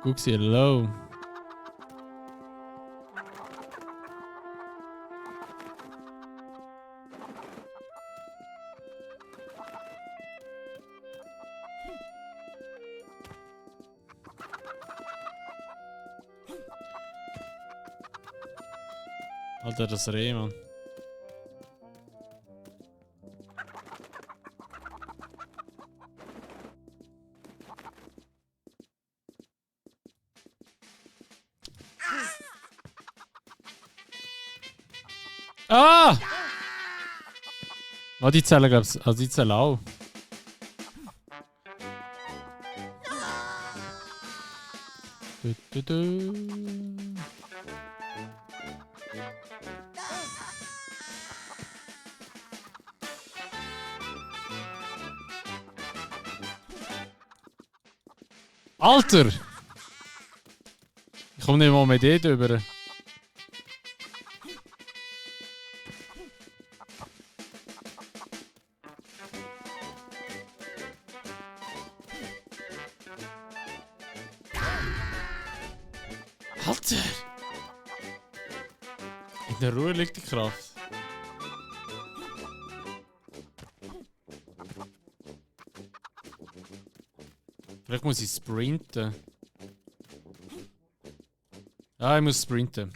Guck sie low. Alter, das Reh, Mann. Ah! Oh, die Zelle gab's. Also die Zelle auch. Du, du, du. Alter! Ich komme nicht mal mit dort rüber. Alter! In der Ruhe liegt die Kraft. Vielleicht muss ich sprinten. Ja, ich muss sprinten.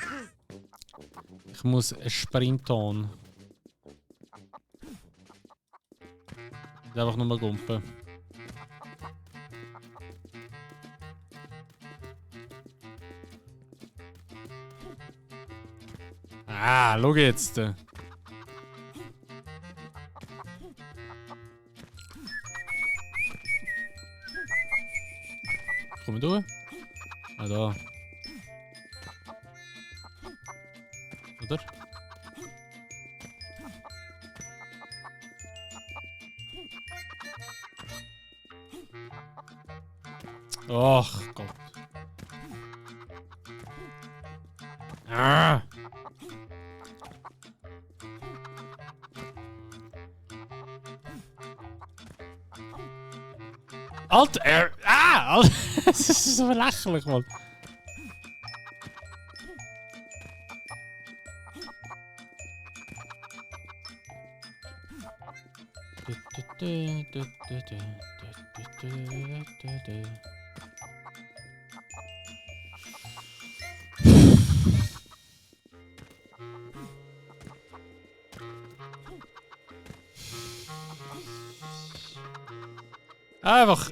Ich muss sprinten. Einfach nur mal gumpen. Ah, schau jetzt. Komm durch. Ah, da. Oder? Ach Gott. Ah. Alter, Alter. Das ist so lächerlich, Mann.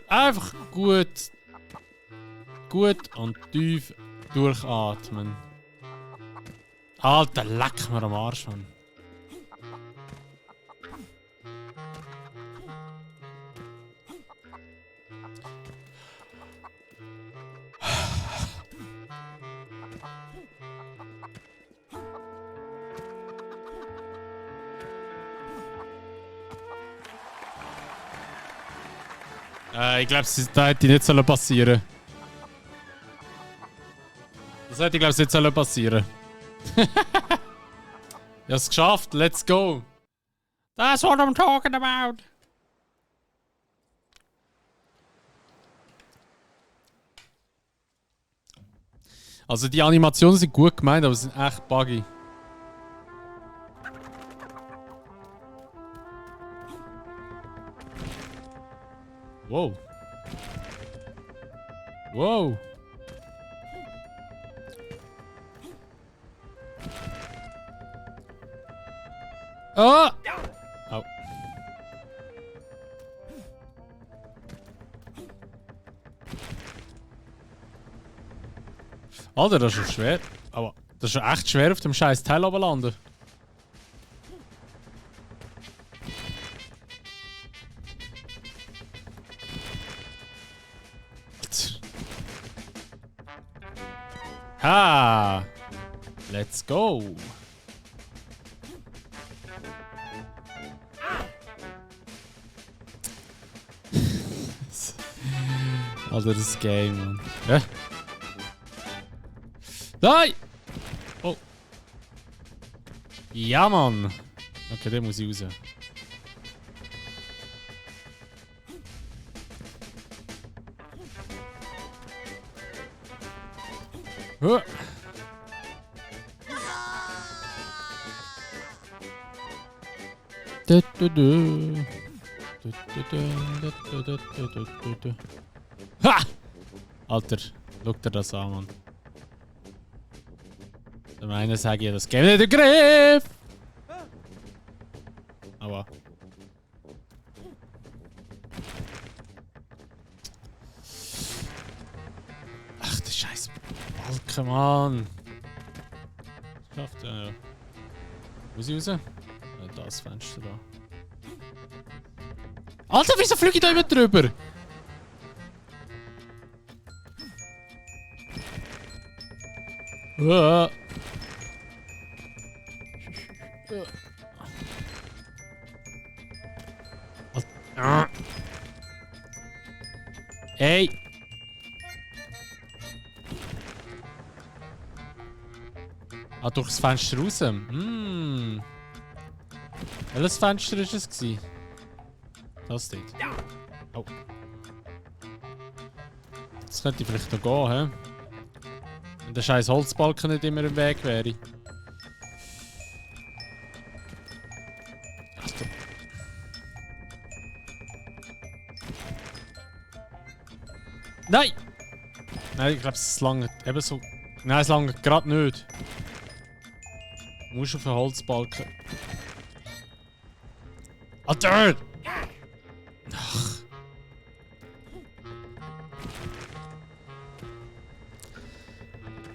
Einfach gut und tief durchatmen. Alter, leck mir am Arsch, Mann. Ich glaube, das hätte nicht passieren sollen. Das hätte ich glaube nicht passieren sollen. Ich habe es geschafft, let's go. That's what I'm talking about. Also die Animationen sind gut gemeint, aber sie sind echt buggy. Wow. Wow. Ah! Au. Alter, das ist schon schwer. Aber das ist schon echt schwer auf dem scheiß Teil runterlanden. Ha! Let's go! Alter, das Game, Mann. Ja? Nein! Oh! Ja, Mann! Okay, der muss ich raus. Ha! Alter, schau dir das an, Mann. Zum einen sage ich, das geht nicht in den Griff! Aber. Ach, der scheiß Balken, Mann! Schafft ja. Muss ich raus? Ja, das Fenster da. Alter, wieso fliege ich da immer drüber? Ey! Ah, durch das Fenster raus. Welches Fenster war es? Das dort. Oh. Das könnte vielleicht noch gehen, hä? Wenn der scheiß Holzbalken nicht immer im Weg wäre. Alter. Nein! Nein, ich glaube, es lange eben so. Nein, es lange gerade nicht. Du musst auf den Holzbalken. Alter! Ach.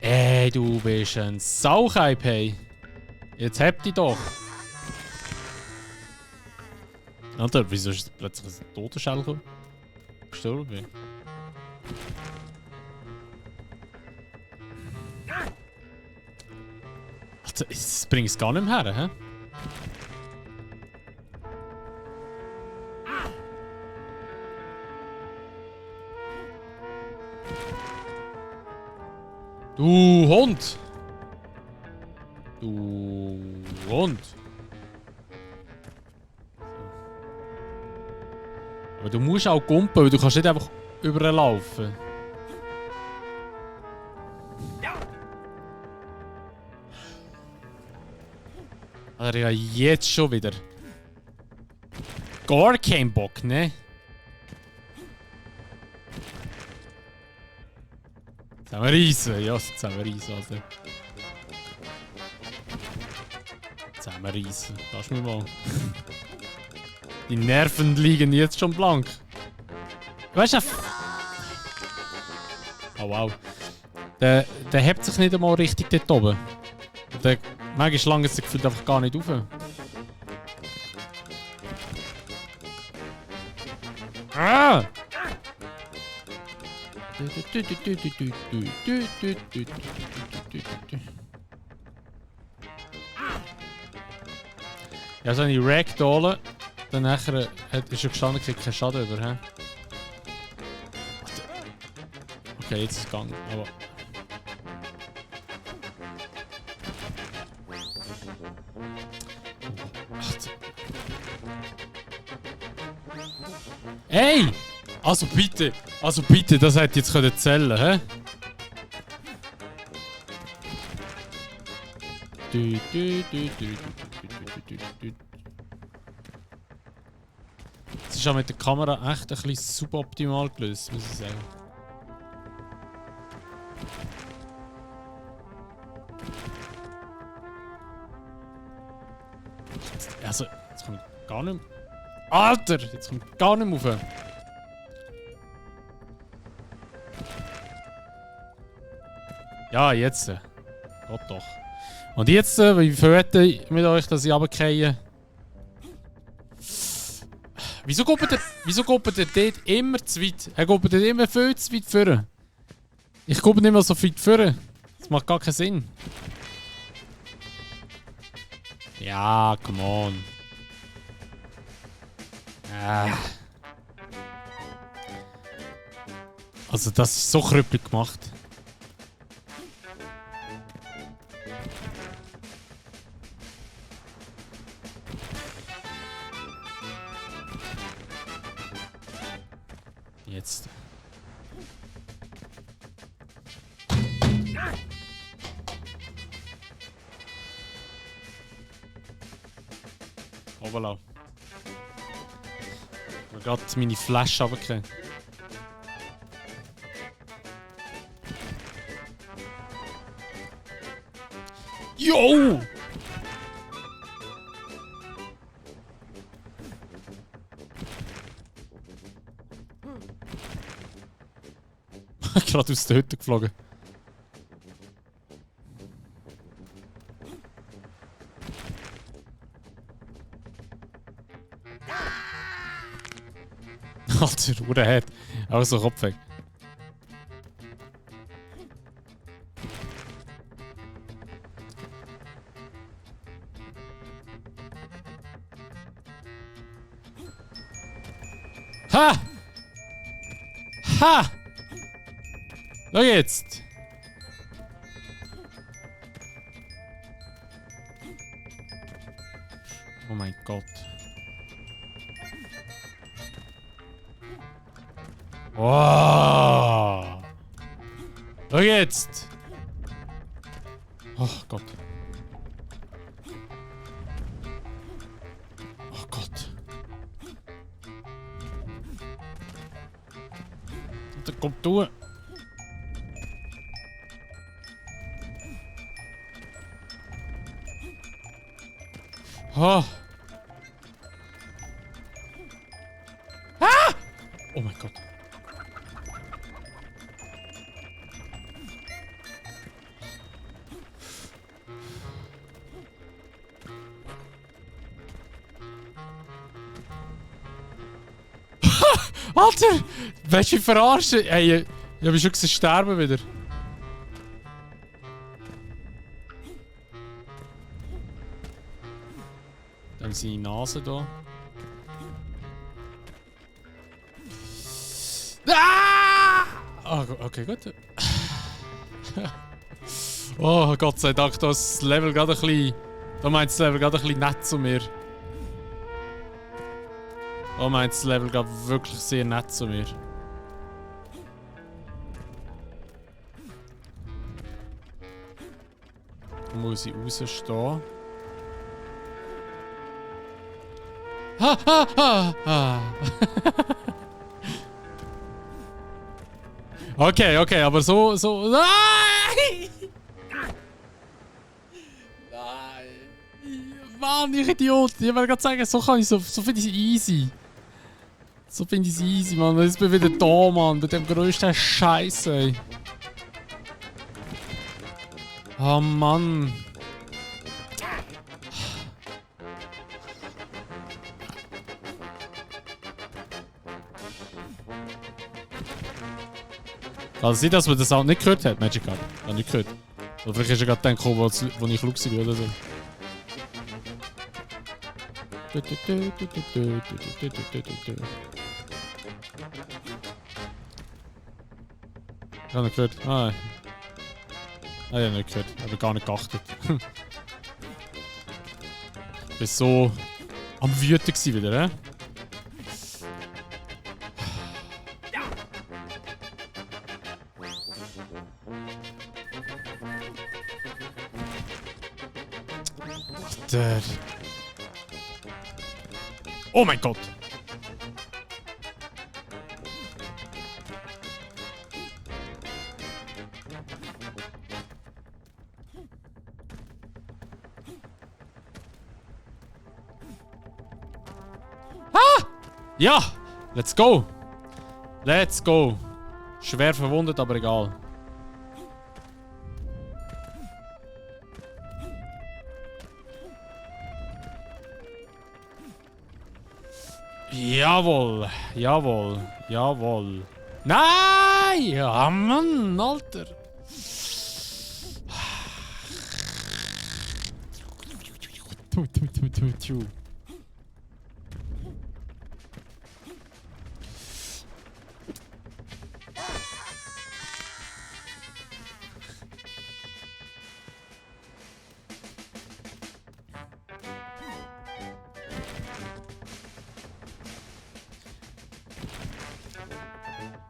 Ey, du bist ein Saucheib, hey. Jetzt habt ihr doch. Alter, wieso ist plötzlich ein Totenschädel gekommen? Gestorben bin. Alter, das bringt es gar nicht mehr her, hä? Du Hund! Du Hund! Aber du musst auch kumpen, weil du kannst nicht einfach überlaufen. Alter, ja jetzt schon wieder. Gar kein Bock, ne? Zusammenreißen, ja, zusammenreißen, Alter. Zusammenreißen, lass mich mal. Die Nerven liegen jetzt schon blank. Weißt du, oh wow. Der hebt sich nicht einmal richtig dort oben. Manchmal lange das Gefühl einfach gar nicht auf. Ah! Ja, so eine Ragdollen. Dann nachher ist er gestanden, kriegt keinen Schaden über, hä? Okay, jetzt ist es gegangen, aber... Ey! Also bitte, das hätte jetzt können zählen, hä? Das ist auch mit der Kamera echt ein bisschen suboptimal gelöst, muss ich sagen. Also, jetzt komme ich gar nicht mehr... Alter! Jetzt komme ich gar nicht mehr rauf. Ja, jetzt. Gott doch. Und jetzt, wie verwette ich mit euch, dass ich runtergehe? Wieso geht der dort immer zu weit? Er geht dort immer viel zu weit vorne. Ich gehe nicht mehr so weit vorne. Das macht gar keinen Sinn. Ja, come on. Also das ist so krüppelig gemacht. Jetzt. voilà. Ich habe gerade meine Flasche runtergekriegt. Yo! Gerade aus der Hütte geflogen. Alter, Uhrhead. Auch so Kopf weg. Ha! Ha! Schau jetzt! Oh mein Gott. Oh! Schau jetzt! Oh Gott. Oh Gott. Und dann kommt du. Oh. Ah! Oh mein Gott. Alter! Willst du mich verarschen? Ey, ich hab schon gesehen, sterben wieder. Dann seine Nase da. Ah! Oh, okay, gut. Oh, Gott sei Dank, da ist das Level gerade ein bisschen. Da meint das Level gerade ein bisschen nett zu mir. Da meint das Level gerade wirklich sehr nett zu mir. Da muss ich rausstehen. Ha ha ha ha! Okay, okay, aber so. Nein! Nein! Mann, ich Idiot! Ich wollte gerade sagen, so kann ich so finde ich es easy. So finde ich es easy, Mann. Jetzt bin ich wieder da, Mann. Mit dem größten Scheiß, ey. Oh Mann. Kann es sein, dass man das auch nicht gehört hat, Magic Card? Ja, nicht gehört. Oder vielleicht ist er gerade gekommen, wo ich lustig bin oder so. Ich habe nicht gehört. Ah, ich habe nicht gehört. Ich habe gar nicht geachtet. Ich war so am Wüten wieder, hä? Alter. Oh mein Gott! Ah! Ja! Let's go! Let's go! Schwer verwundet, aber egal. Jawohl, jawohl, jawohl. Nein! Ja, Mann, Alter.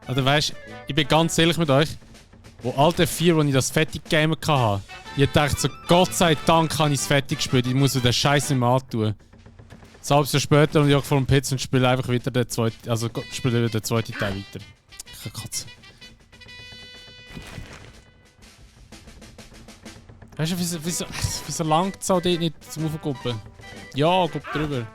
Also weißt, ich bin ganz ehrlich mit euch, wo all die 4, wo ich das fertig gegamet hatte, ich dachte so, Gott sei Dank habe ich es fertig gespielt, ich muss mir den Scheiß nicht mehr antun. ein halbes Jahr später und ich vor dem PC und spiele einfach wieder den zweiten, also spiele wieder den zweiten Teil weiter. Ich kann kotzen. Weißt du, wieso langt es auch dort nicht zum Aufguppen? Ja, guck drüber.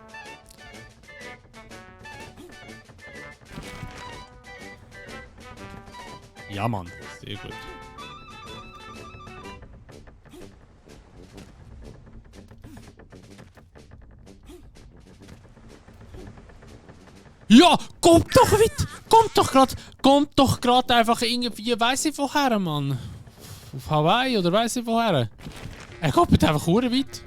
Ja, Mann. Sehr gut. Ja, kommt doch weit! Kommt doch grad einfach irgendwie, weiss ich woher, Mann. Auf Hawaii oder weiss ich woher. Er kommt einfach weit.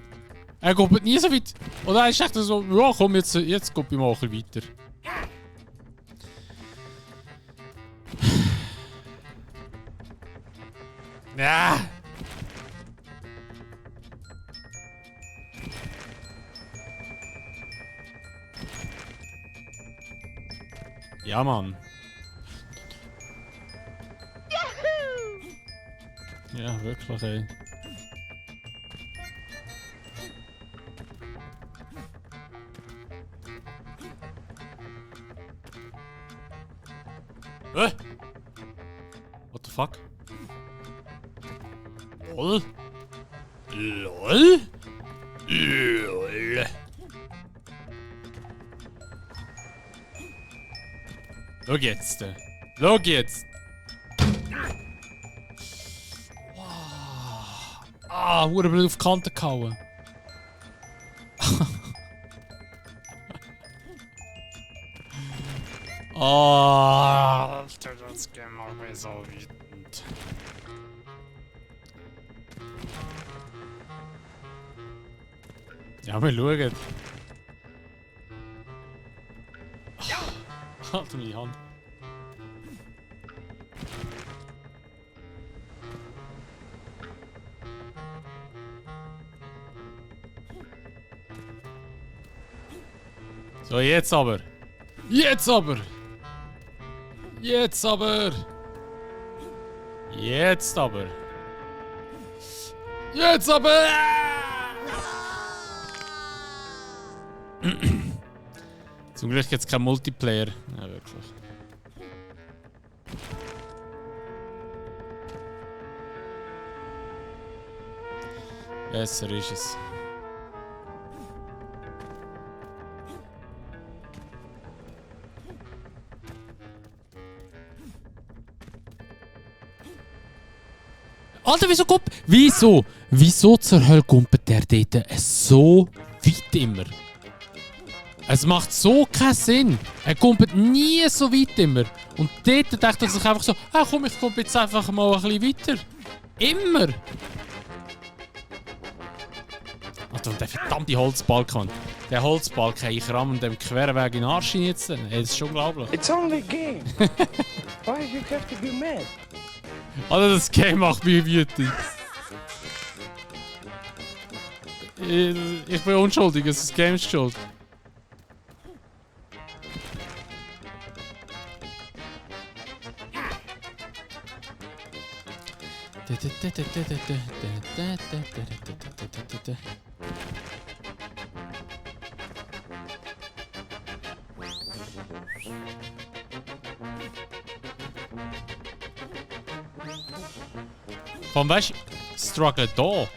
Er kommt nie so weit. Oder er ist echt so, ja komm, jetzt kommt ich mal ein bisschen weiter. Ja. Ja, Mann. Ja, wirklich, ey. What the fuck? LOL? LOL? LOL? Schau jetzt. Schau jetzt. Ah, wurde blöd auf die Kante gehauen. Ah, das Game macht mich so wütend. Ja, wir schauen. Halt meine Hand. So, jetzt aber. Jetzt aber. Jetzt aber. Jetzt aber. Jetzt aber. Zum Glück gibt es keinen Multiplayer. Ja, wirklich. Besser ist es. Alter, wieso kommt... Wieso zur Hölle kommt der dort so weit immer? Es macht so keinen Sinn. Er kommt nie so weit immer. Und dort dachte er sich einfach so, ah komm, ich komme jetzt einfach mal ein bisschen weiter. Immer. Alter, und der verdammte Holzbalken, Mann. Der Holzbalken, ich ramme dem Querweg in den Arsch jetzt. Das ist schon unglaublich. It's only a game. Why you have to be mad? Alter, das Game macht mich wütend. Ich bin unschuldig, es ist das Game schuld. Von weißt du, Struggle da,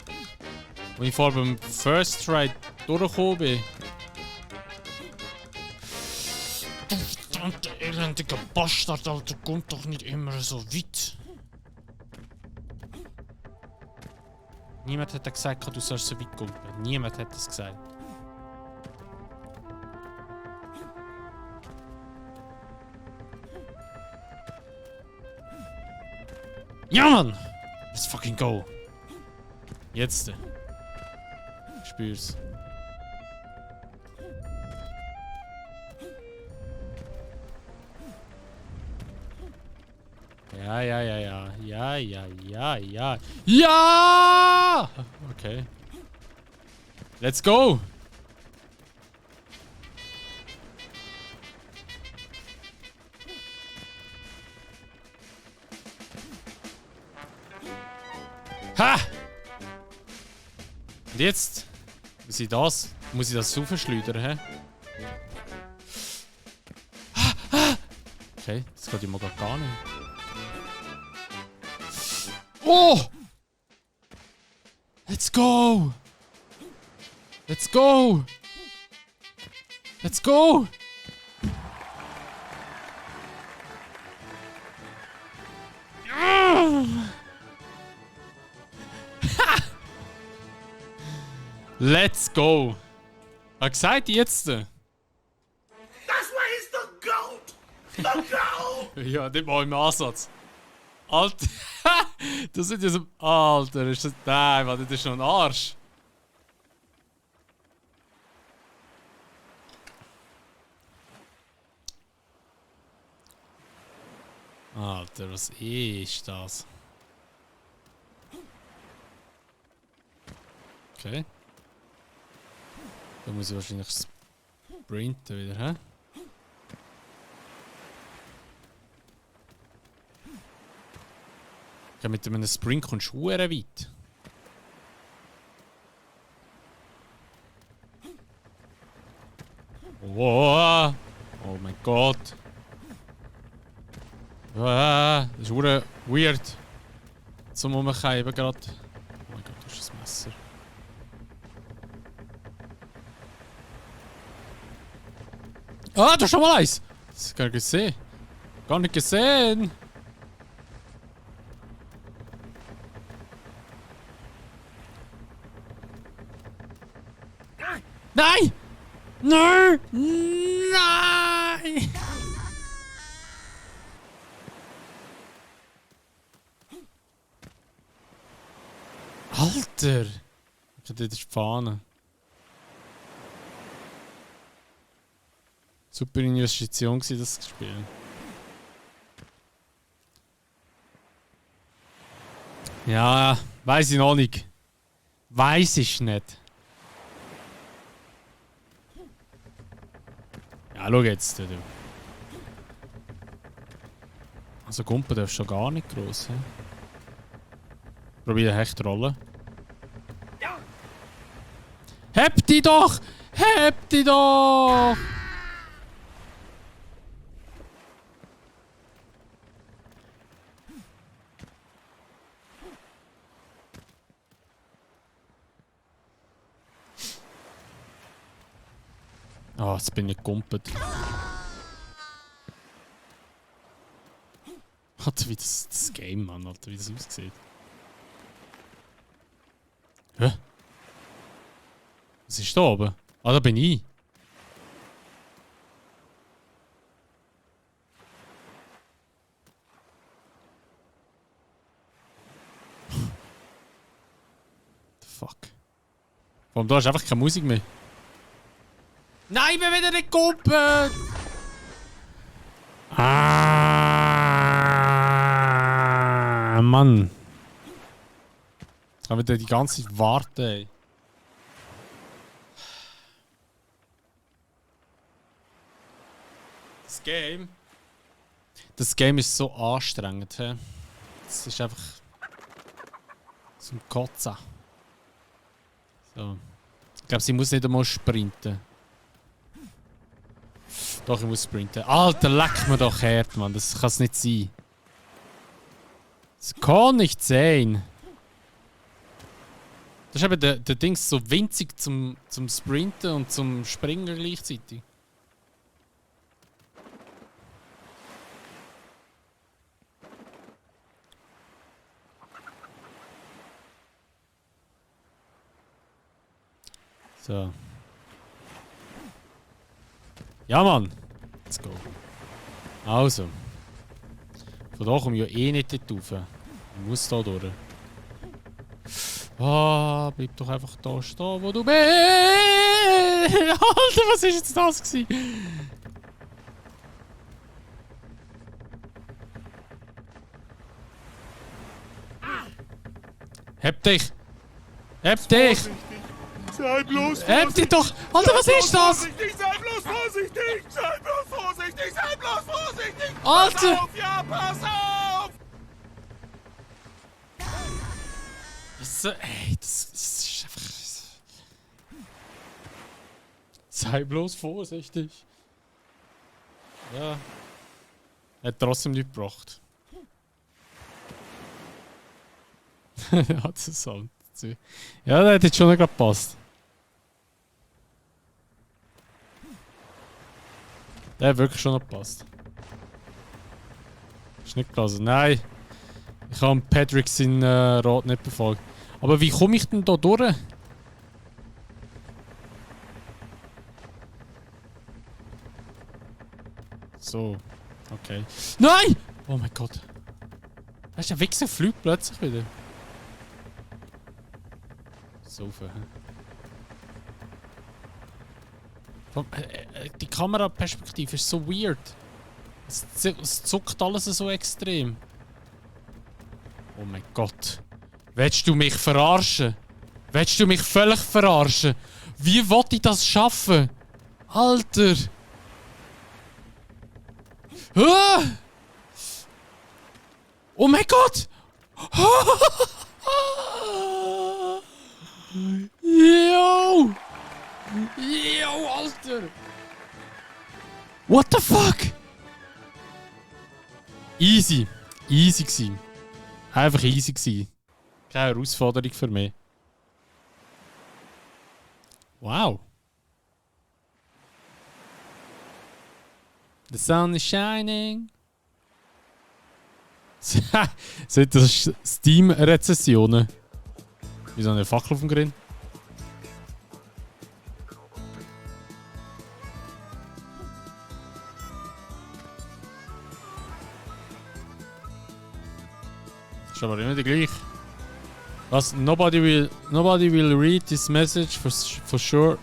wo ich vor beim First Try durchgekommen bin. Du verdammte elendiger Bastard, Alter, kommt doch nicht immer so weit. Niemand hat gesagt, du sollst so weit kommen. Niemand hat das gesagt. Ja, Mann! Let's fucking go! Jetzt. Spür's. Ja. Ja! Okay. Let's go! Ha! Und jetzt Muss ich das? Muss ich das raufschleudern, hä? Okay, das geht ja mal gar nicht. Oh! Let's go! Let's go! Let's go! Let's go! Was gesagt jetzt? That's why he's the GOAT! The GOAT! Ja, nicht mal im Ansatz. Alter, das sind ja so. Alter, ist das. Nein, warte, das ist noch ein Arsch. Alter, was ist das? Okay. Da muss ich wahrscheinlich sprinten wieder, hä? Ja, mit einem Sprint kommst du sehr weit. Oh, oh mein Gott. Das ist sehr weird. Zum Umkeiben gerade. Oh mein Gott, das ist ein Messer. Ah, da ist schon mal eins! Das ist gar nicht gesehen. Gar nicht gesehen! Nein! Nein! Nein! Alter! Ich hätte die Fahne. Super Investition war das Spiel. Ja, weiß ich noch nicht. Weiß ich nicht. Ja, schau jetzt. Du. Also Gumpen darfst du schon gar nicht gross. He? Probier eine Hechtrolle. Heb die doch! Heb die doch! Ah, jetzt bin ich gegumpelt. Alter, wie das Game, Mann, Alter, wie das aussieht. Hä? Was ist da oben? Ah, da bin ich. The fuck. Warum da ist einfach keine Musik mehr? Nein, ich bin wieder nicht gegumpelt! Ah, Mann. Ich habe wieder die ganze Zeit warten, ey. Das Game ist so anstrengend, hä? Das ist einfach zum Kotzen. So. Ich glaube, sie muss nicht einmal sprinten. Doch, ich muss sprinten. Alter, leck mir doch hart, Mann. Das kann es nicht sein. Das kann nicht sein. Das ist eben der Dings so winzig zum Sprinten und zum Springen gleichzeitig. So. Ja, Mann. Let's go. Also. Von da komme ich ja eh nicht dort rauf. Ich muss da durch. Ah, bleib doch einfach da stehen, wo du bist. Alter, was ist jetzt das gewesen? Heb dich! Heb dich! Sei bloß Heb dich doch! Alter, was ist das? Sei bloß vorsichtig! Sei bloß vorsichtig! Sei bloß vorsichtig! Alter! Pass auf, ja, pass auf! Ey, das ist einfach... Sei bloß vorsichtig. Ja. Hat trotzdem nicht gebracht. Ja, das ist halt. Ja, der hat jetzt schon nicht gerade gepasst. Der hat wirklich schon noch gepasst. Ist nicht gelassen. Nein. Ich habe Patrick seinen Rat nicht befolgt. Aber wie komme ich denn da durch? So. Okay. Nein! Oh mein Gott. Da ist der Wichser fliegt plötzlich wieder. So viel. Die Kameraperspektive ist so weird. Es zuckt alles so extrem. Oh mein Gott. Willst du mich verarschen? Willst du mich völlig verarschen? Wie wollte ich das schaffen? Alter! Ah! Oh mein Gott! Yo! Yo, Alter! What the fuck? Easy. Easy gewesen. Einfach easy gewesen. Keine Herausforderung für mich. Wow. The sun is shining. Sind das Steam-Rezessionen? Wie so eine Fackel auf dem Grill? Ist aber immer die gleich. Was? Nobody will read this message for sure.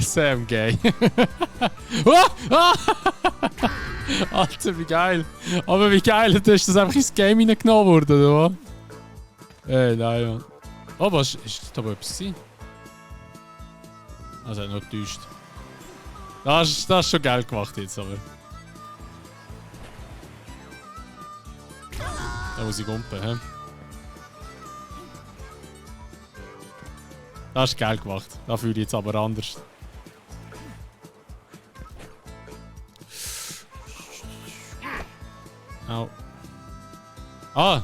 Sam gay. Alter, wie geil. Aber wie geil, da ist das einfach ins Game hineingenommen worden, oder was? Ey, nein, Mann. Oh, was? Ist da etwas gewesen? Also, er hat noch getäuscht. Das ist schon geil gemacht jetzt, aber. Da muss ich gumpen, hä? Das ist geil gemacht. Da fühle ich jetzt aber anders. Au. Ah!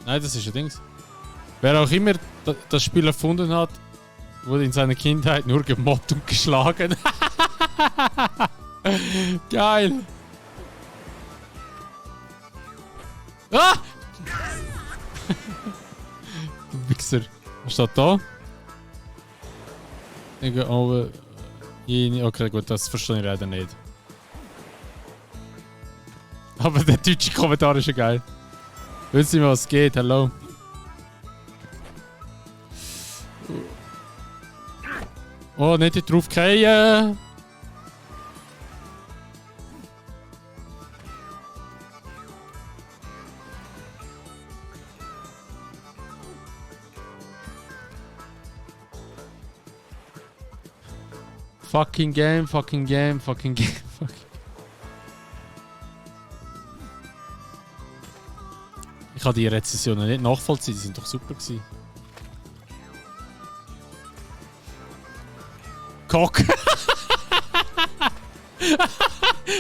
Nein, das ist ein Ding. Wer auch immer das Spiel erfunden hat, wurde in seiner Kindheit nur gemobbt und geschlagen. Geil! Ah! Du Wichser. Was steht da? Okay, gut, das verstehe ich leider nicht. Aber der deutsche Kommentar ist ja geil. Wissen Sie mal, was geht? Hallo. Oh, nicht drauf fallen. Fucking game, fucking game, fucking game, fucking. Ich kann die Rezessionen nicht nachvollziehen, die sind doch super gewesen. Cock!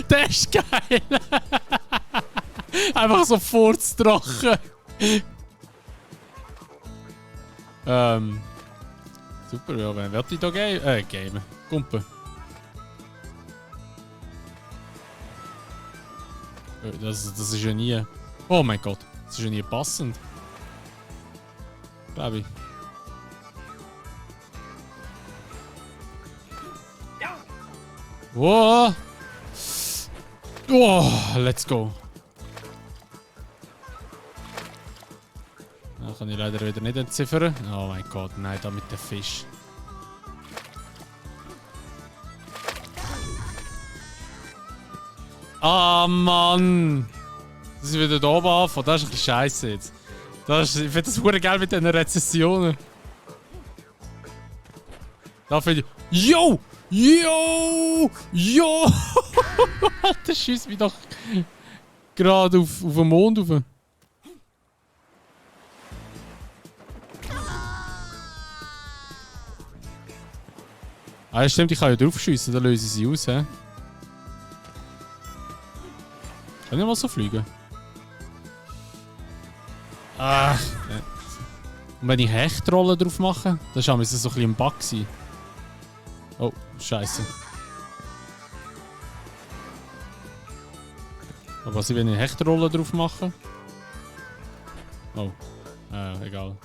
Der ist geil! Einfach so furztrocken. Super, ja, wen wird ich da gamen? Gumpen. Das ist ja nie... Oh mein Gott, das ist ja nie passend. Glaube ich. Wow! Oh, let's go. Da kann ich leider wieder nicht entziffern. Oh mein Gott, nein, da mit dem Fisch. Ah, Mann! Das ist wieder da oben anfangen. Das ist ein bisschen scheiße jetzt. Ich finde das verdammt geil mit diesen Rezessionen. Da finde ich... Yo! Yo! Yo! Alter, schießt mich doch gerade auf den Mond rauf. Ah, ja, stimmt, ich kann ja draufschiessen, dann löse ich sie aus, hä? Kann ich mal so fliegen? Ach. Und wenn ich Hechtrollen drauf mache, dann ist es so ein bisschen ein Bug gewesen. Oh, scheiße. Aber was ist, wenn ich Hechtrollen drauf mache? Oh. Egal.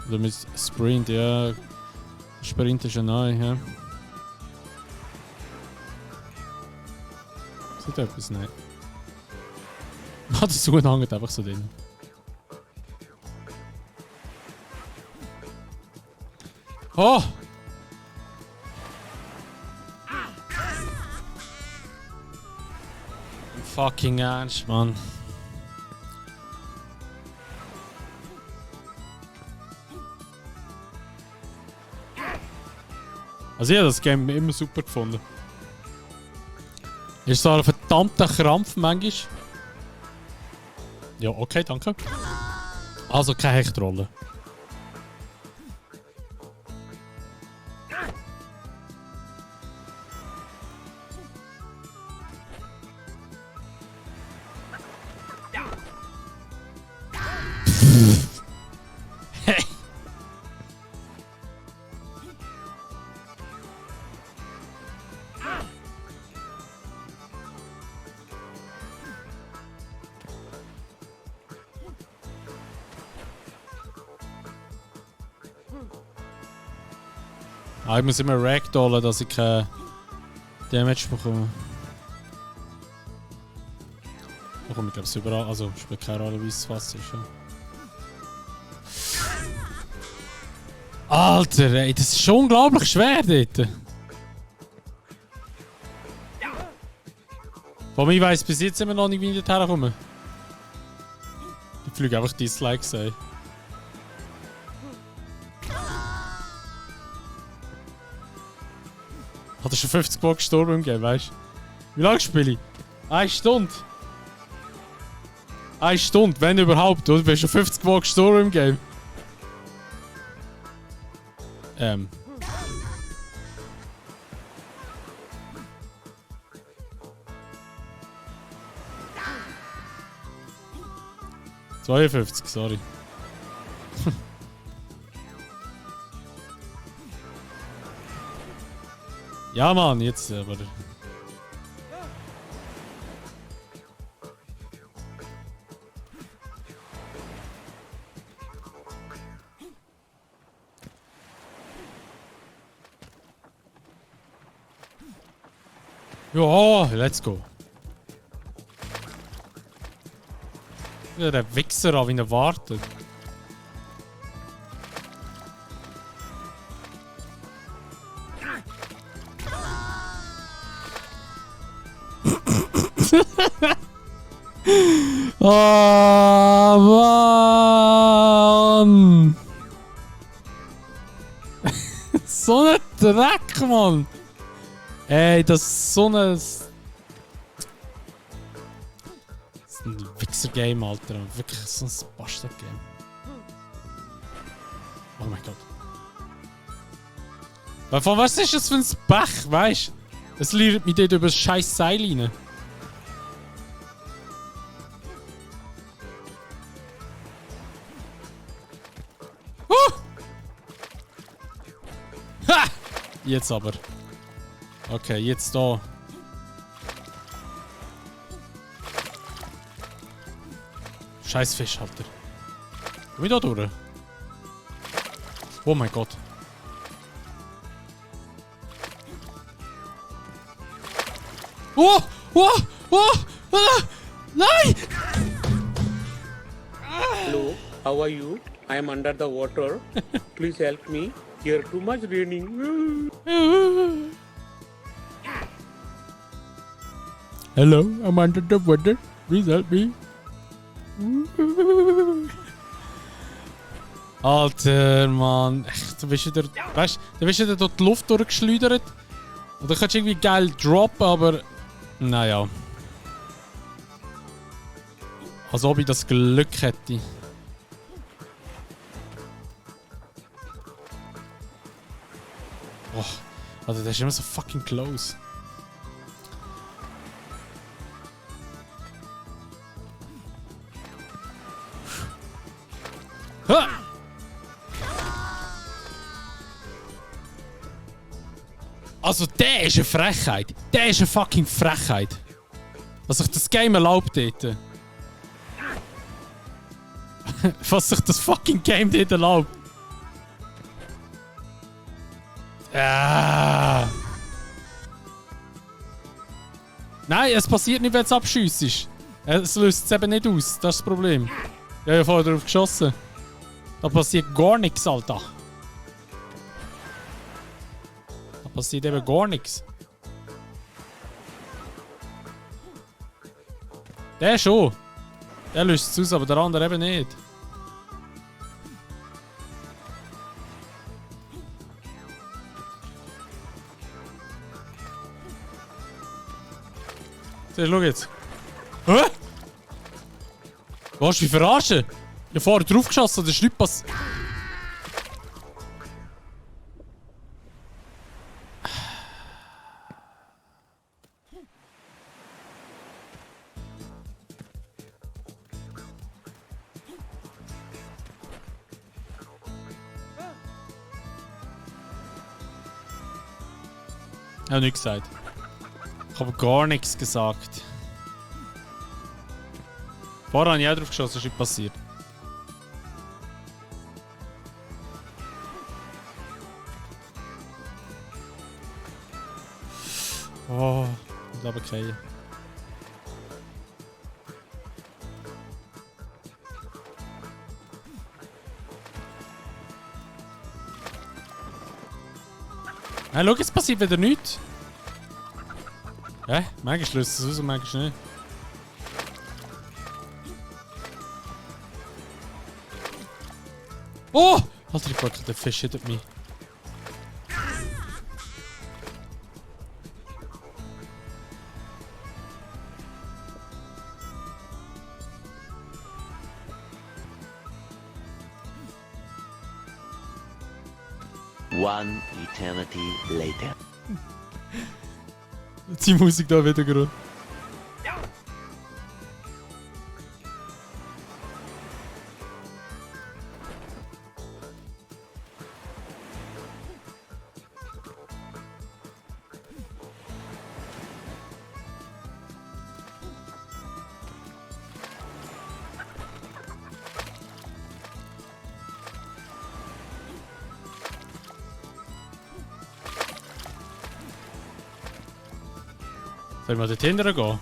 Oder mit Sprint, ja. Sprint ist ja neu, ja. Sieht etwas nicht. Ah, das Suchen hängt einfach so drin. Oh! Fucking ernst, Mann. Also ich habe das Game immer super gefunden. Ist so ein verdammter Krampf manchmal. Ja, okay, danke. Also keine Hechtrolle. Ich muss immer ragdollen, dass ich keinen Damage bekomme. Da komme ich glaube ich überall, also spielt keine Rolle wie es Wasser ist. Ja. Alter, ey, das ist schon unglaublich schwer dort. Von ich weiss bis jetzt immer noch nicht, wie ich dort herkomme. Ich fliege einfach Dislikes, ey. Hat er schon 50 Mal gestorben im Game, weißt du? Wie lange spiele ich? 1 Stunde. 1 Stunde, wenn überhaupt, oder? Du bist schon 50 Mal gestorben im Game. 52, sorry. Ja, Mann, jetzt aber. Ja, let's go. Ja, der Wichser, auf ihn wartet. Oh, Mann! So ein Dreck, Mann! Ey, das ist so ein... Das ist ein Wichser-Game, Alter. Wirklich so ein Bastard-Game. Oh mein Gott. Von was ist das für ein Pech, weißt du? Es liert mich dort über das scheiß Seil rein. Ha! Jetzt aber. Okay, jetzt da. Scheiß Fisch, Alter. Komm ich da durch? Oh mein Gott. Oh! Oh! Oh! Nein! Hello, how are you? I am under the water. Please help me. Here too much raining. Hello, I'm under the water. Please help me. Alter, Mann. Echt, du bist wieder... Weißt du, du bist wieder durch die Luft durchgeschleudert. Und dann kannst du irgendwie geil droppen, aber... Naja. Als ob ich das Glück hätte. Boah, also der ist immer so fucking close. Ha! Also der ist eine Frechheit. Der ist eine fucking Frechheit. Was sich das Game erlaubt dort. Was sich das fucking Game dort erlaubt. Nein, es passiert nicht, wenn es abschiessest. Es löst es eben nicht aus. Das ist das Problem. Ich habe ja vorher drauf geschossen. Da passiert gar nichts, Alter. Da passiert eben gar nichts. Der schon. Der löst es aus, aber der andere eben nicht. Siehst du, schau jetzt. Hä? Was, wie verarschen? Ich habe vorher drauf geschossen, das ist nicht passiert. Ich habe nichts gesagt. Ich habe gar nichts gesagt. Vorher habe ich auch drauf geschossen, das ist nicht passiert. Oh, ich glaube okay. Hey, schau, jetzt passiert wieder nichts. Hä? Manchmal löst es aus und manchmal nicht. Oh! Alter, ich packe den Fisch hinter mich. One eternity later. Die Musik da wieder gerade. Soll ich mal dort hinten gehen?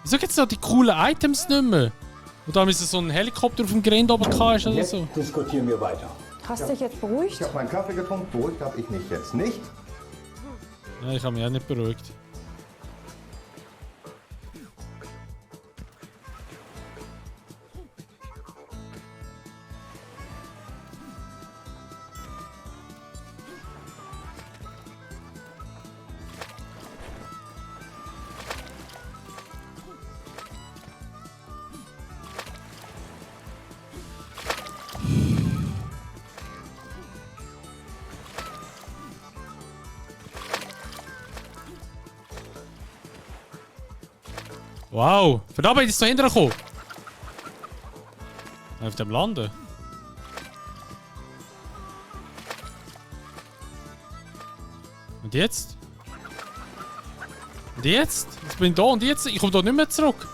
Wieso gibt es noch die coolen Items nicht mehr? Und da ist so ein Helikopter auf dem Gelände oben ist oder Jetzt so. diskutieren wir weiter. Hast dich jetzt beruhigt? Ich habe meinen Kaffee getrunken, beruhigt habe ich mich jetzt nicht. Ja, ich habe mich auch nicht beruhigt. Wow, verdammt, ich ist da hinten gekommen. Auf dem landen. Und jetzt? Und jetzt? Jetzt bin ich da und jetzt? Ich komme da nicht mehr zurück.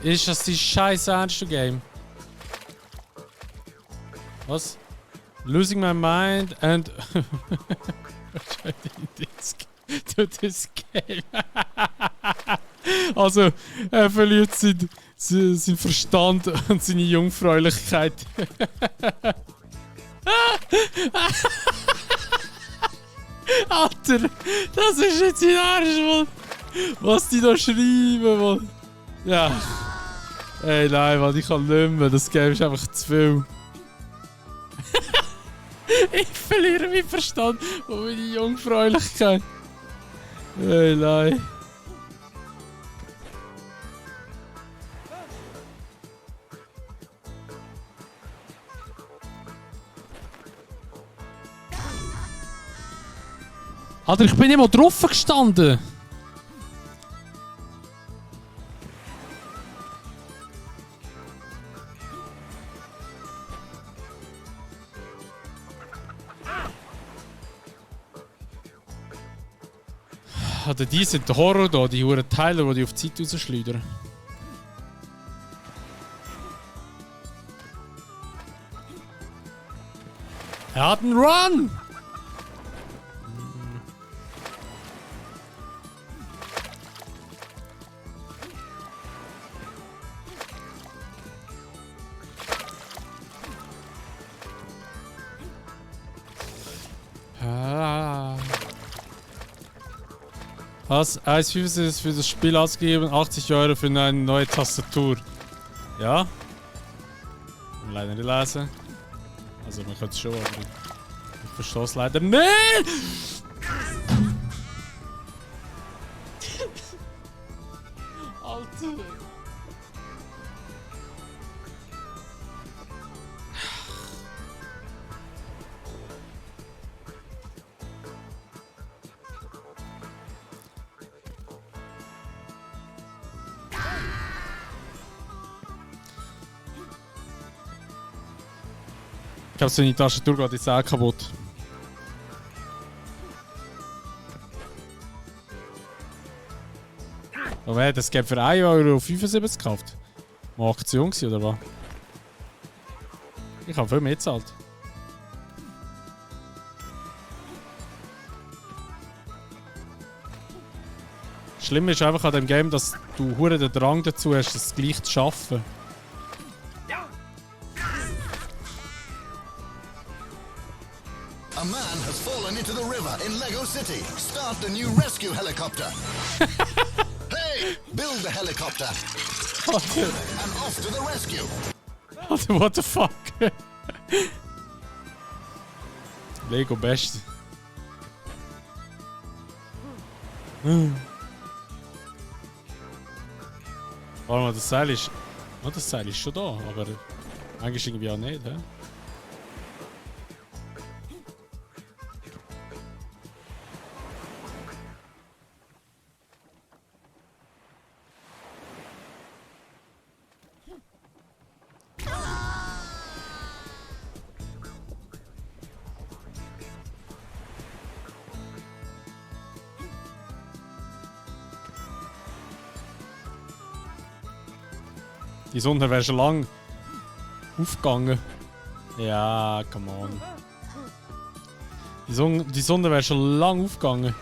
Ist das die scheiß ernste Game? Was? Losing my mind and... to this game. Also, er verliert seinen Verstand und seine Jungfräulichkeit. Alter, das ist jetzt in Arsch, Mann. Was die da schreiben, Mann. Ja. Ey, nein, Mann, ich kann nicht mehr. Das Game ist einfach zu viel. Ich verliere meinen Verstand und meine Jungfräulichkeit. Ey, nein. Alter, ich bin nicht mal drauf gestanden. Alter, die sind der Horror da, die huren Teile, die auf die Zeit rausschleudern. Er hat einen Run! Was? 1,50 ist für das Spiel ausgegeben, 80 € für eine neue Tastatur. Ja? Leider nicht lesen. Also man könnte es schon, aber ich verstehe es leider nicht! Alter! Ich glaube, so eine Tastatur geht jetzt auch kaputt. Aber wer hat das Game für 1,75 € gekauft? Mal Aktion gewesen, oder was? Ich habe viel mehr gezahlt. Schlimm ist einfach an dem Game, dass du hure den Drang dazu hast, das gleich zu schaffen. A man has fallen into the river in Lego City. Start the new rescue helicopter. Hey, build the helicopter. And off to the rescue. Alter, what the fuck? Lego best. Warte mal, das Seil ist... Oh, das Seil ist schon da, aber eigentlich irgendwie auch nicht, hä? Die Sonne wäre schon lang aufgegangen. Ja, come on. Die Sonne wäre schon lang aufgegangen.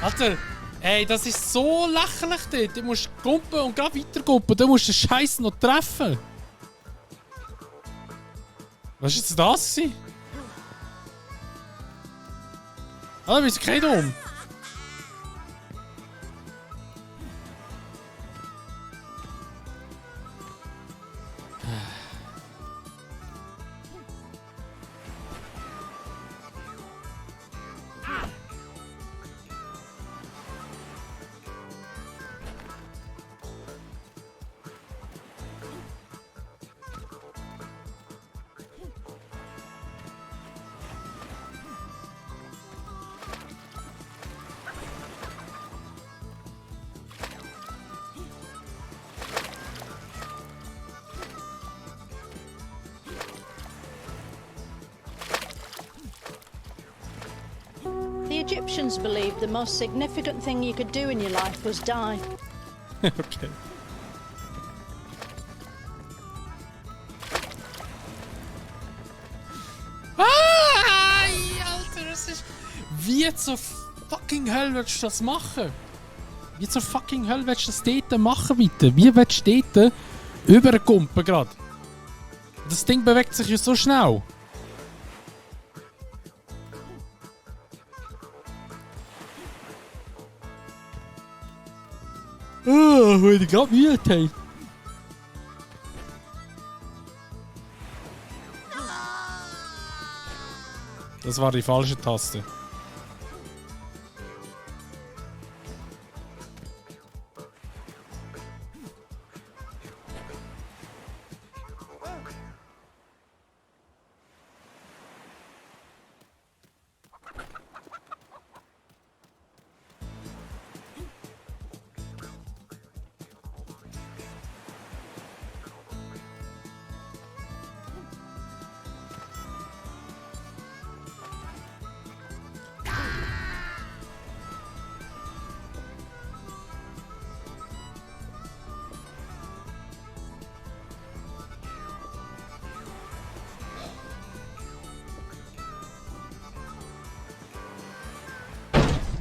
Alter, ey, das ist so lächerlich dort. Du musst gumpen und gerade weiter gumpen. Du musst den Scheiß noch treffen. Was war jetzt das? Alter, bist du kein dumm? Egyptians believed the most significant thing you could do in your life was die. Okay. Alter, das ist... Wie zur fucking Hölle willst du das machen? Wie zur fucking Hölle willst du das dort machen, bitte? Wie willst du dort überkumpen gerade? Das Ding bewegt sich ja so schnell. Weil ich gerade müde habe. Das war die falsche Taste.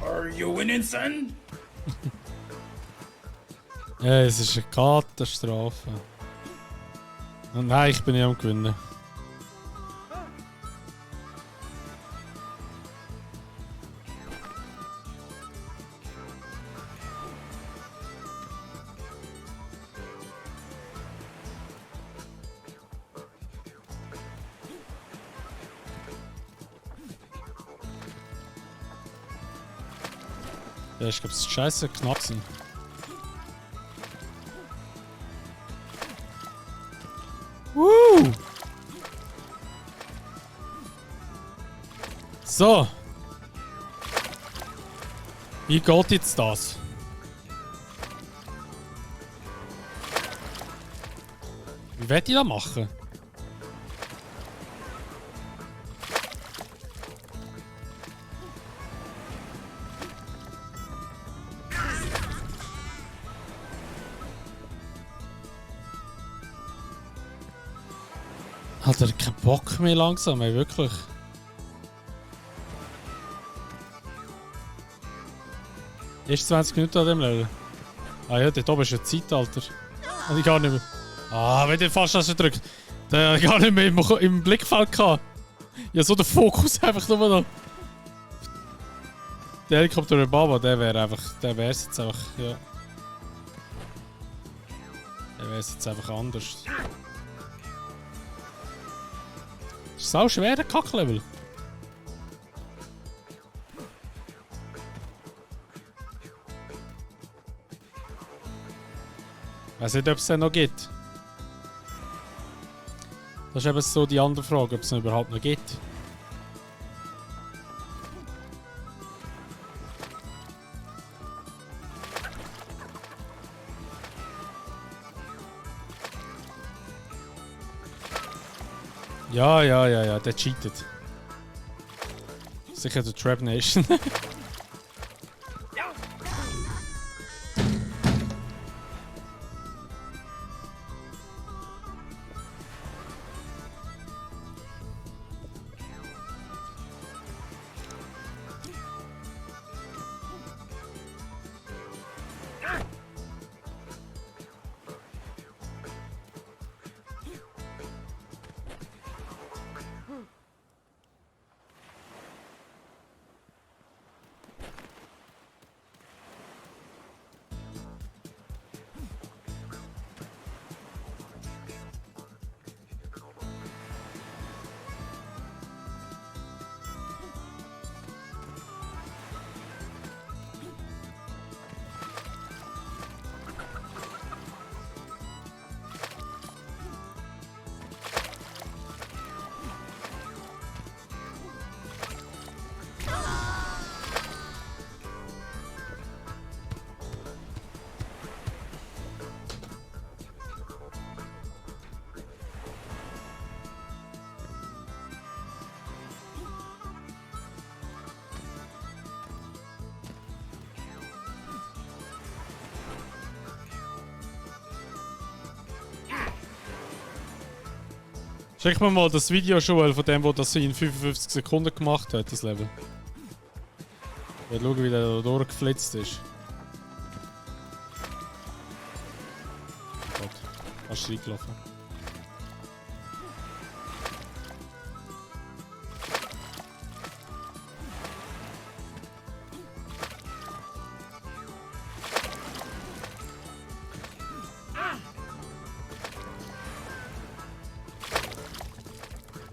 Are you winning, son? Ja, es ist eine Katastrophe. Und nein, ich bin nicht am Gewinnen. Ja, ich glaube, es ist scheiße knapp sind. So. Wie geht jetzt das? Wie werde ich das machen? Hat er keinen Bock mehr langsam, ey, wirklich. Erst 20 Minuten an dem Level. Ah ja, dort oben ist ein Zeitalter. Und ich gar nicht mehr. Ah, wenn der fast das drückt. Den habe ich gar nicht mehr im Blickfeld gehabt. Ja, so der Fokus einfach nur noch. Der Helikopter über Baba, der wäre einfach. Der wäre jetzt einfach. Ja. Der wäre jetzt einfach anders. Das ist auch schwer, der Kacklevel. Ich weiß nicht, ob es den noch gibt. Das ist eben so die andere Frage, ob es ihn überhaupt noch gibt. Ja, der cheatet. Sicher der Trap Nation. Check mir mal das Video schon von dem, wo das in 55 Sekunden gemacht hat, das Level. Ja, schau, wie der da durchgeflitzt ist. Gott, fast reingelaufen.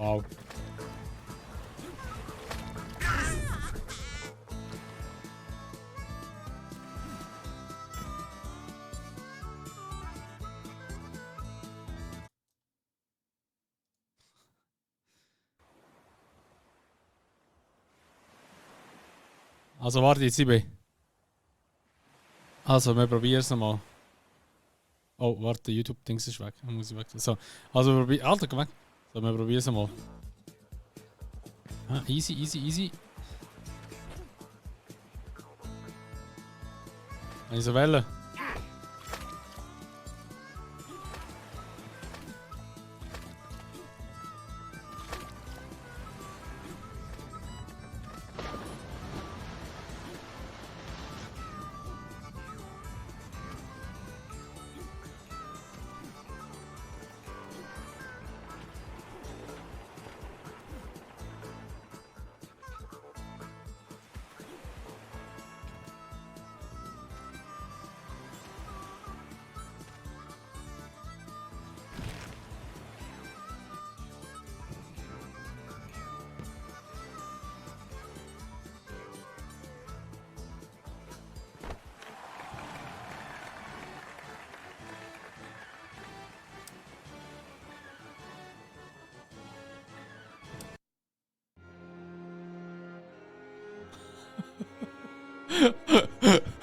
Wow. Also warte jetzt, Ibe. Also, wir probieren es nochmal. Oh, warte, YouTube-Dings ist weg. Muss ich weg. So, also wir probieren. Alter, geh weg. So, wir probieren es mal. Ah, easy, easy, easy. Eine Welle.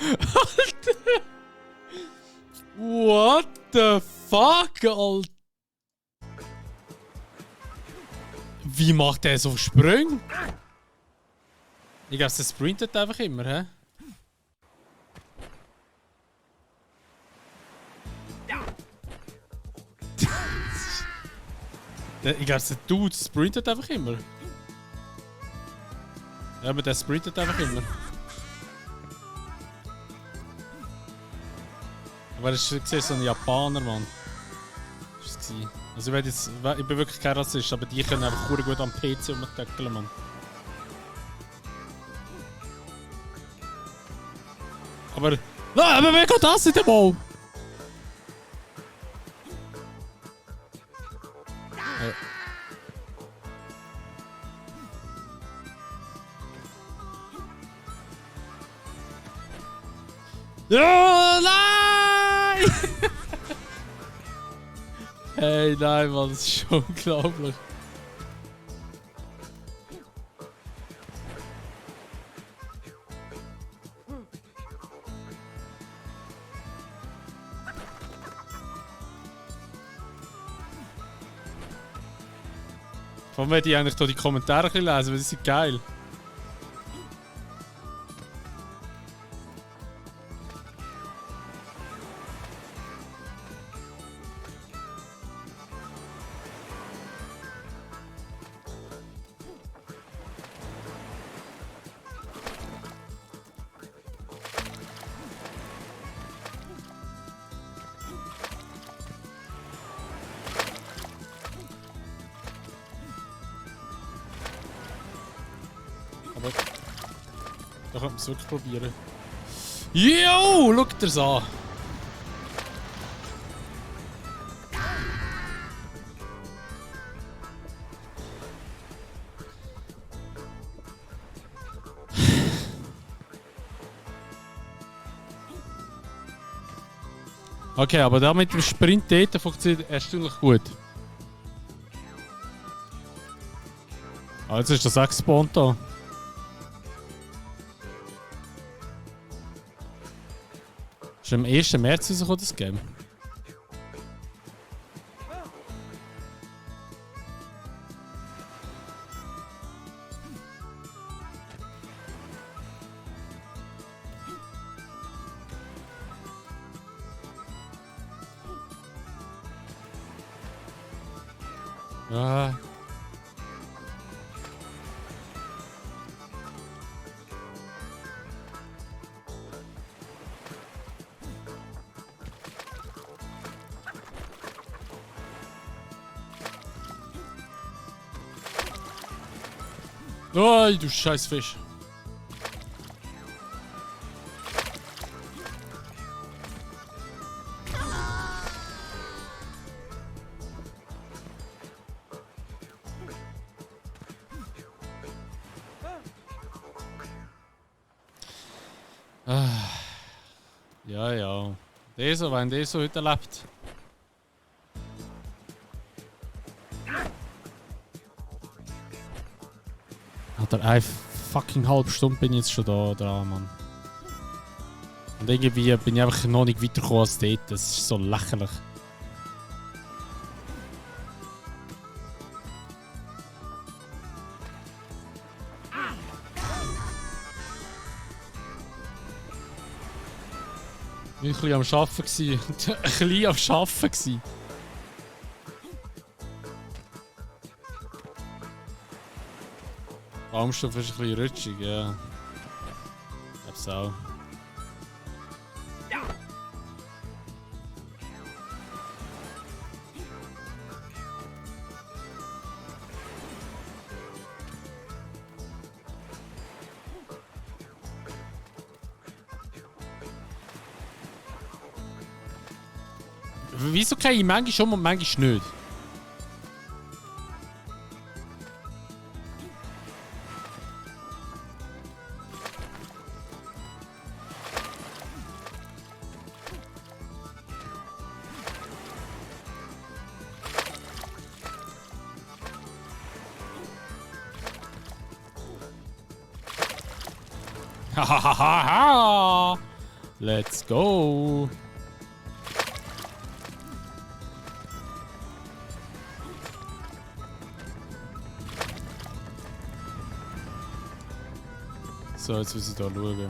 Alter! What the fuck, Alter? Wie macht der so Sprünge? Ich glaube, der sprintet einfach immer, hä? Ich glaube, der Dude sprintet einfach immer. Ja, aber der sprintet einfach immer. Aber das war so ein Japaner, Mann. Das war es. Also ich bin wirklich kein Rassist, aber die können einfach gut am PC rumgeckeln, Mann. Aber... Nein, aber wer geht das in den Ball? Ja, nein! Hey, nein, Mann, das ist schon unglaublich. Warum werde ich eigentlich hier die Kommentare lesen, weil die sind geil. Aber da könnte man es wirklich probieren. Yo, schau dir das an! Okay, aber da mit dem Sprint dort funktioniert erstaunlich gut. Ah, jetzt ist das auch gespawnt da. Ist am 1. März rausgekommen, das Game? Ja. Oh, du scheiß Fisch. Ja, ja. Dieser, wenn dieser heute lebt. Alter, eine fucking halbe Stunde bin ich jetzt schon da dran, Mann. Und irgendwie bin ich einfach noch nicht weitergekommen als dort. Das ist so lächerlich. Ich war ein bisschen am Arbeiten. Ein bisschen am Arbeiten. Der Baumstoff ist ein bisschen rutschig, ja. Ich hab's auch. Wieso kann ich manchmal schon und manchmal nicht? Hahaha! Let's go! So, jetzt muss ich da schauen.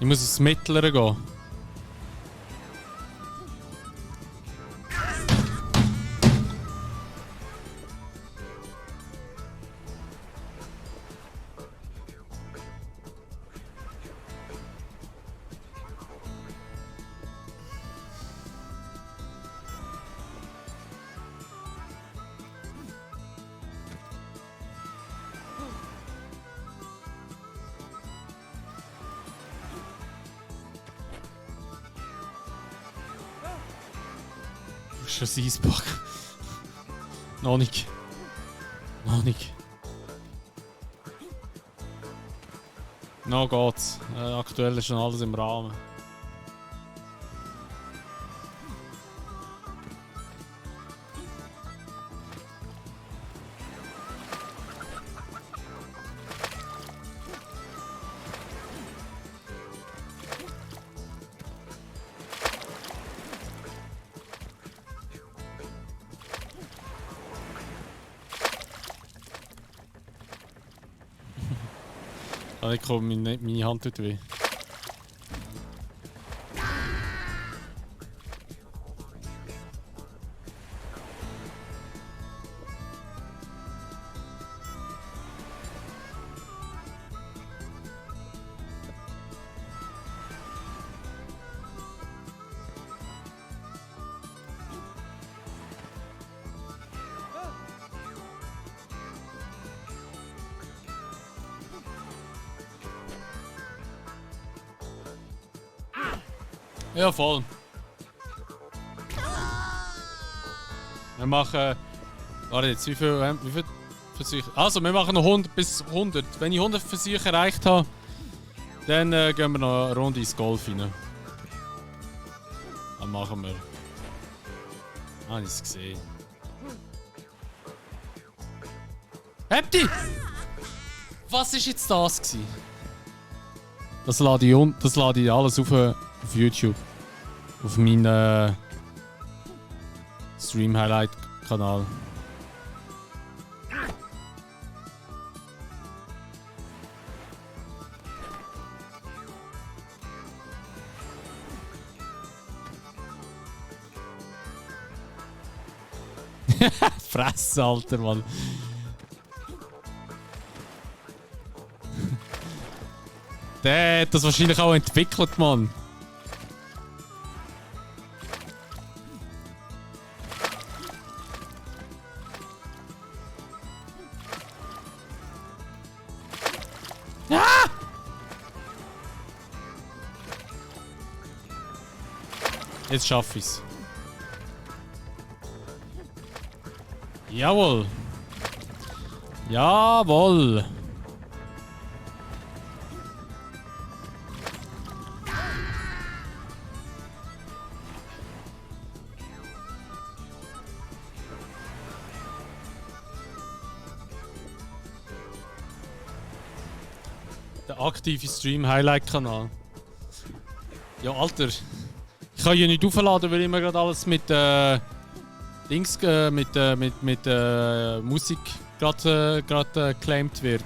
Ich muss ins Mittlere gehen. Das ist ein Eisberg. Noch nicht. Noch nicht. Noch geht's. Aktuell ist schon alles im Rahmen. Ich komme, meine Hand tut weh. Ja, voll. Wir machen... Warte jetzt, wie viel Versuche? Also, wir machen noch 100 bis 100. Wenn ich 100 Versuche erreicht habe, dann gehen wir noch eine Runde ins Golf rein. Dann machen wir. Ah, ich es gesehen. Habt ihr? Was ist jetzt das gewesen? Das lade ich alles auf YouTube. Auf meinen Stream-Highlight-Kanal. Fresse, Alter, Mann. Der hat das wahrscheinlich auch entwickelt, Mann. Ah! Jetzt schaffe ich's. Jawohl. Jawohl. Der aktive Stream-Highlight-Kanal. Ja, Alter. Ich kann hier nicht aufladen, weil immer gerade alles mit Dings, mit Musik gerade geclaimed wird.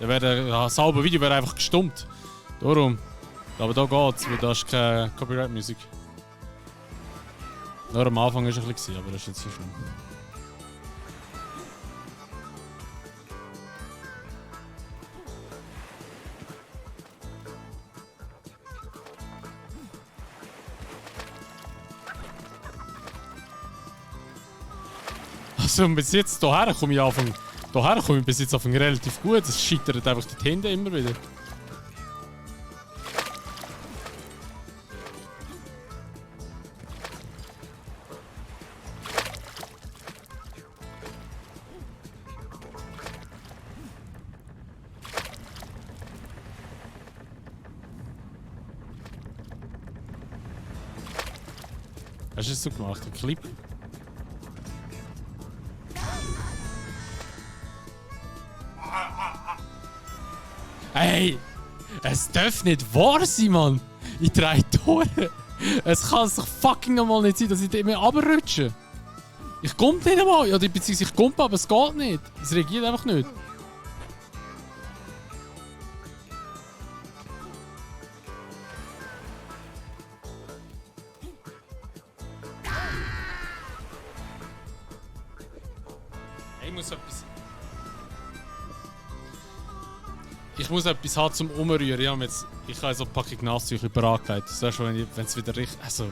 Das halbe Video wäre einfach gestummt. Darum. Aber da geht's, weil da ist keine Copyright-Musik. Nur am Anfang war es ein bisschen, aber das ist jetzt so schlimm. Also bis jetzt hierher komme ich bis jetzt relativ gut. Es scheitert einfach die Hände immer wieder. Hast du es so gemacht? Ein Clip? Hey! Es darf nicht wahr sein, Mann! Ich 3 Tore! Es kann doch fucking nochmal nicht sein, dass ich immer runterrutsche! Ich komme nicht einmal! Ja, beziehungsweise ich komme, aber es geht nicht! Es reagiert einfach nicht! Ich muss etwas haben zum Umrühren. Ich habe so eine Packung Nasstücher bereit. Das heißt, wenn es wieder richtig. Also,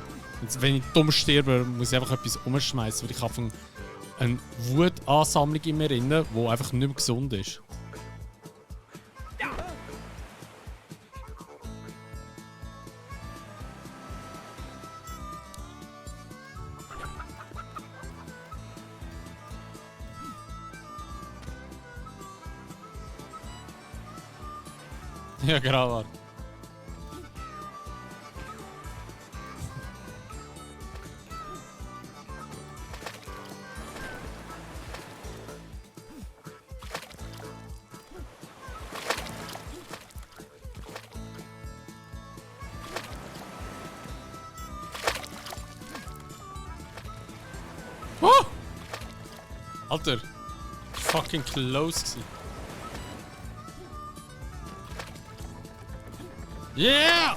wenn ich dumm sterbe, muss ich einfach etwas umschmeißen, weil ich habe eine Wutansammlung in mir drin, die einfach nicht mehr gesund ist. Ja, genau. Oh! Alter, fucking close gewesen. Yeah!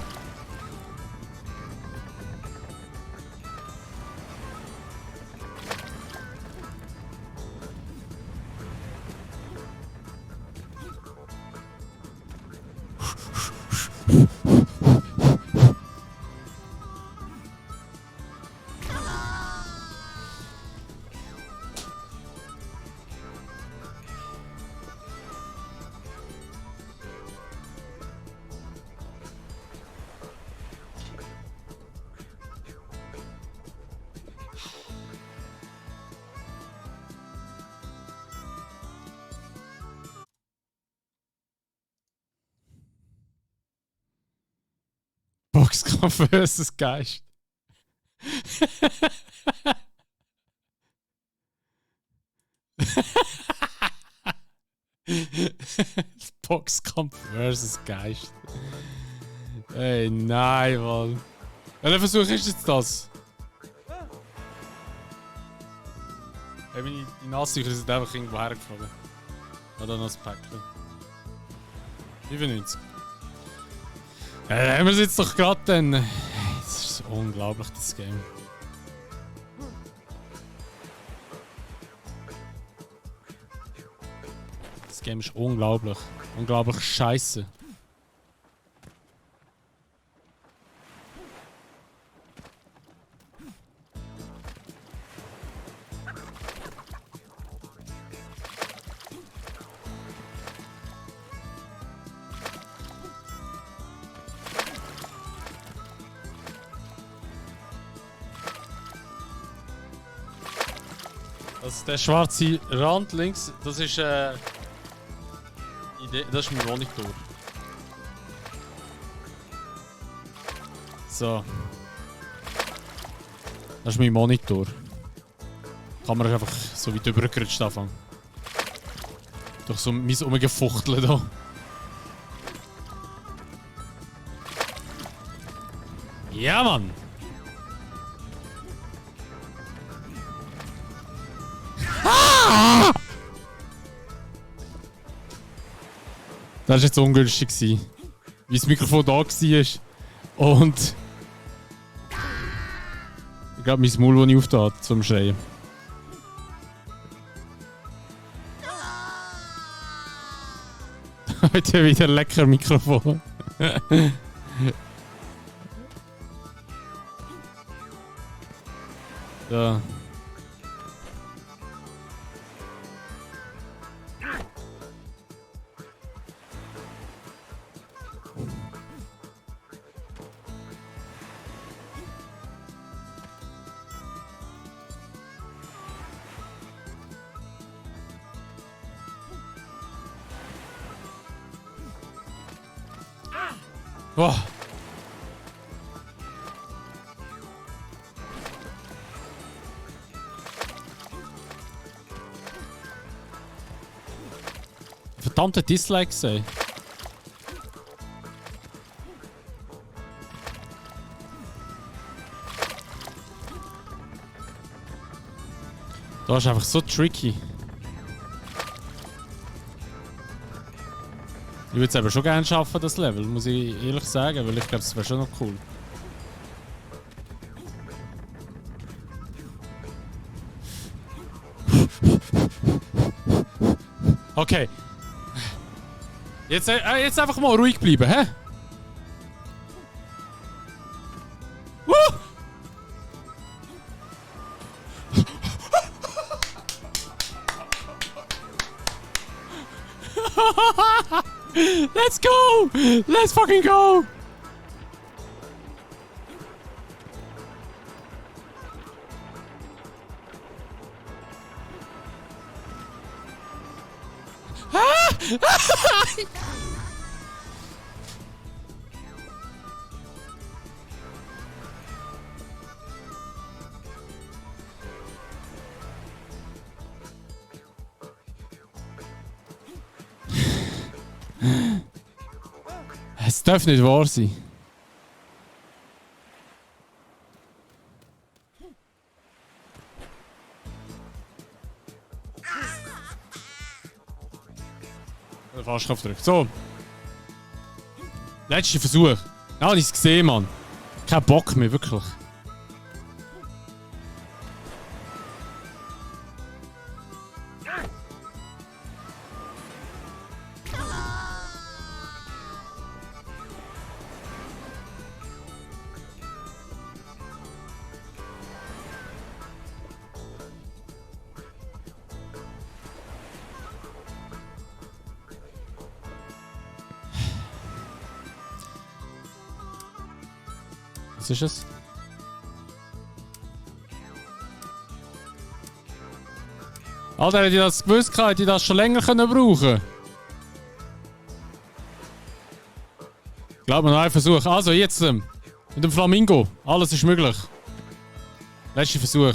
Boxkampf versus Geist. Boxkampf versus Geist. Ey, nein, Mann. Welcher Versuch ist jetzt das? Hey, die Nasstücher sind einfach irgendwo hergeflogen. Oder noch das Päckchen. 95. Haben wir es jetzt doch gerade dann. Hey, das ist unglaublich, das Game. Das Game ist unglaublich. Unglaublich scheiße. Der schwarze Rand links, das ist das ist mein Monitor. So. Das ist mein Monitor. Kann man einfach so weit übergerutscht anfangen. Durch so mein Umgefuchteln da. Ja, Mann! Das war jetzt ungünstig, wie das Mikrofon da war. Und ich glaube, mein Maul, das ich aufgetan habe, zum Schreien. Heute wieder lecker Mikrofon. Ja. Boah. Verdammte Dislikes, ey. Das ist einfach so tricky. Ich würde es aber schon gerne schaffen, das Level, muss ich ehrlich sagen, weil ich glaube, es wäre schon noch cool. Okay. Jetzt einfach mal ruhig bleiben, hä? Let's go! Let's fucking go! Es darf nicht wahr sein. Fast draufgedrückt. So. Letzter Versuch. Ja, ich es gesehen, Mann. Kein Bock mehr, wirklich. Was ist es? Alter, hätte ich das gewusst, hätte ich das schon länger brauchen können. Glaub mir, noch ein Versuch. Also jetzt mit dem Flamingo. Alles ist möglich. Letzter Versuch.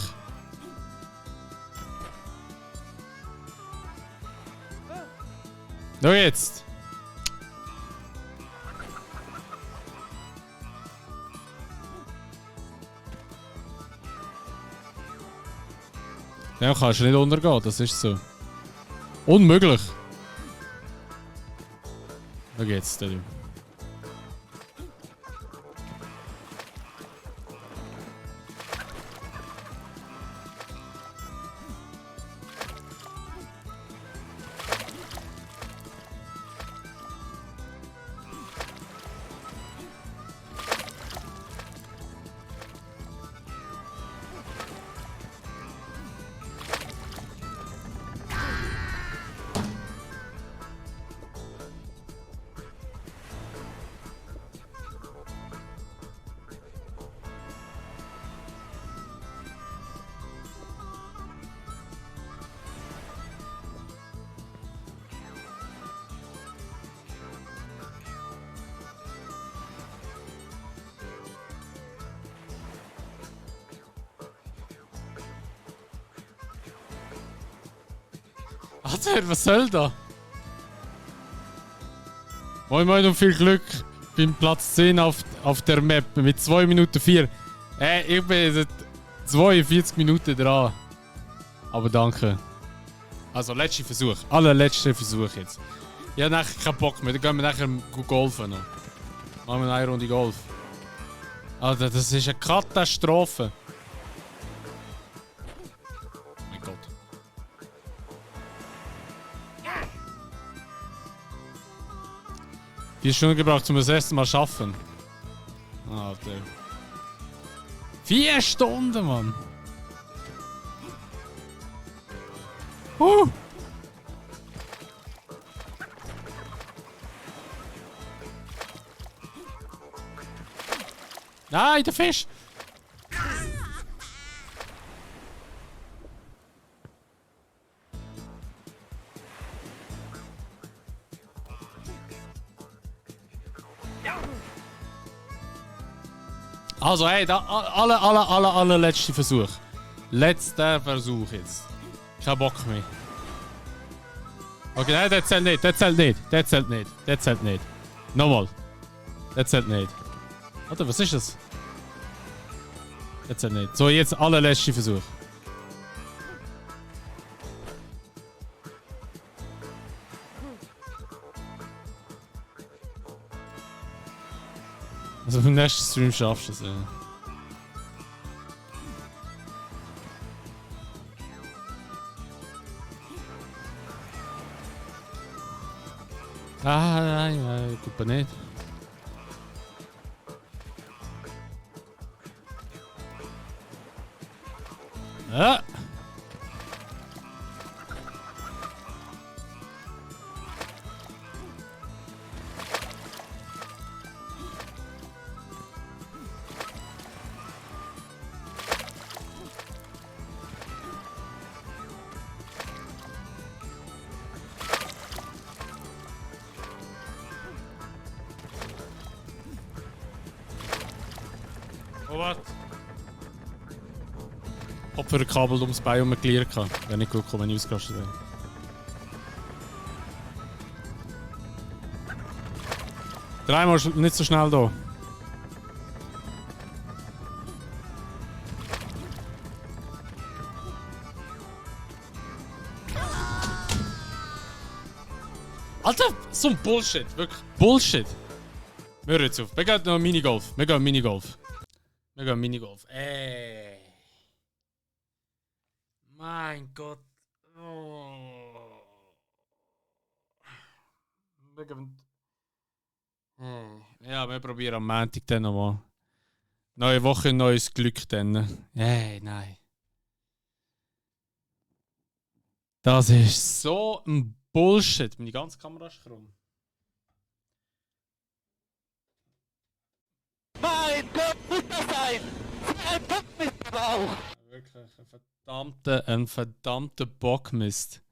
Schau jetzt. Dem kannst du nicht untergehen, das ist so. Unmöglich. Da geht's, der Typ. Alter, was soll da? Moin Moin und viel Glück beim Platz 10 auf der Map mit 2 Minuten 4. Ich bin seit 42 Minuten dran. Aber danke. Also, letzter Versuch. Allerletzter Versuch jetzt. Ich habe nachher keinen Bock mehr. Dann gehen wir nachher golfen noch. Machen wir eine Runde Golf. Alter, das ist eine Katastrophe. Mein Gott. Die Stunden gebraucht, um das erste Mal zu arbeiten. Alter. 4 Stunden, Mann. Nein, der Fisch! Also, hey, da, allerletzter Versuch. Letzter Versuch jetzt. Kein Bock mehr. Okay, nein, der zählt nicht, der zählt nicht, der zählt nicht, der zählt nicht. Nochmal. Der zählt nicht. Warte, was ist das? Der zählt nicht. So, jetzt allerletzter Versuch. Also beim nächsten Stream schaffst du es, ja. Nein, tut mir nicht. Ja. Oh, warte. Kopfhörerkabel ums Bein und geleert kann. Wäre nicht gut gekommen, wenn ich ausgerastet wäre. Dreimal nicht so schnell da. Alter, so ein Bullshit, wirklich. Bullshit. Wir hören jetzt auf. Wir gehen noch Minigolf. Wir gehen Minigolf. Wir gehen Minigolf. Ey. Mein Gott. Oh. Wir gehen. Ja, wir probieren am Montag dann nochmal. Neue Woche, neues Glück dann. Hey, nein. Das ist so ein Bullshit. Meine ganze Kamera ist krumm. Mein Gott, muss das sein! Ein Bockmist aber auch! Wirklich, ein verdammter Bockmist.